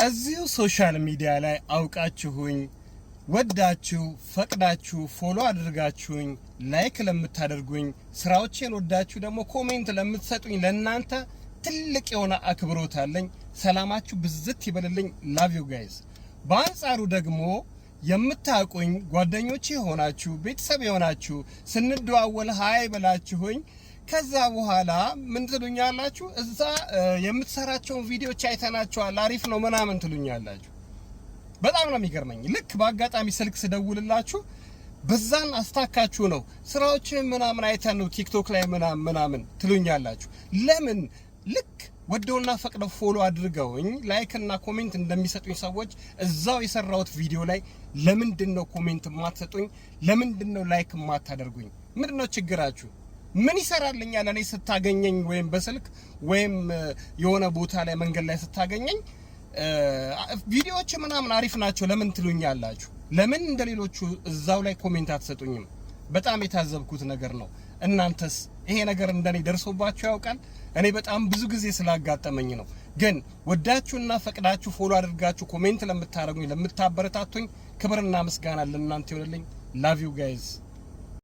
እዚሁ social media ላይ አውቃችሁኝ፣ ወዳችሁ ፈቅዳችሁ follow አድርጋችሁኝ፣ like ለምታደርጉኝ፣ ስራዎቼን ወዳችሁ ደግሞ comment ለምትሰጡኝ ለእናንተ ትልቅ የሆነ አክብሮት አለኝ። ሰላማችሁ ብዝት ይበልልኝ። Love you guys። በአንጻሩ ደግሞ የምታውቁኝ፣ ጓደኞቼ የሆናችሁ፣ ቤተሰብ የሆናችሁ፣ ስንደዋወል hi ብላችሁኝ ከዛ በኋላ ምን ትሉኛላችሁ? እዛ የምትሰራቸውን ቪዲዮዎች አይተናቸዋል፣ አሪፍ ነው ምናምን ትሉኛላችሁ። በጣም ነው የሚገርመኝ። ልክ በአጋጣሚ ስልክ ስደውልላችሁ በዛን አስታካችሁ ነው ስራዎችን ምናምን አይተን ነው ቲክቶክ ላይ ምናምን ምናምን ትሉኛላችሁ። ለምን ልክ ወደውና ፈቅደው follow አድርገውኝ like እና comment እንደሚሰጡኝ ሰዎች እዛው የሰራሁት ቪዲዮ ላይ ለምንድን ነው comment የማትሰጡኝ? ለምንድን ነው like የማታደርጉኝ? ምንድን ነው ችግራችሁ? ምን ይሰራልኛል? እኔ ስታገኘኝ ወይም በስልክ ወይም የሆነ ቦታ ላይ መንገድ ላይ ስታገኘኝ ቪዲዮዎች ምናምን አሪፍ ናቸው ለምን ትሉኛላችሁ? ለምን እንደ ሌሎቹ እዛው ላይ comment አትሰጡኝም? በጣም የታዘብኩት ነገር ነው። እናንተስ ይሄ ነገር እንደኔ ደርሶባችሁ ያውቃል? እኔ በጣም ብዙ ጊዜ ስላጋጠመኝ ነው። ግን ወዳችሁና ፈቅዳችሁ follow አድርጋችሁ comment ለምታደርጉኝ፣ ለምታበረታቱኝ ክብርና ምስጋና ለእናንተ ይሁንልኝ። Love you guys.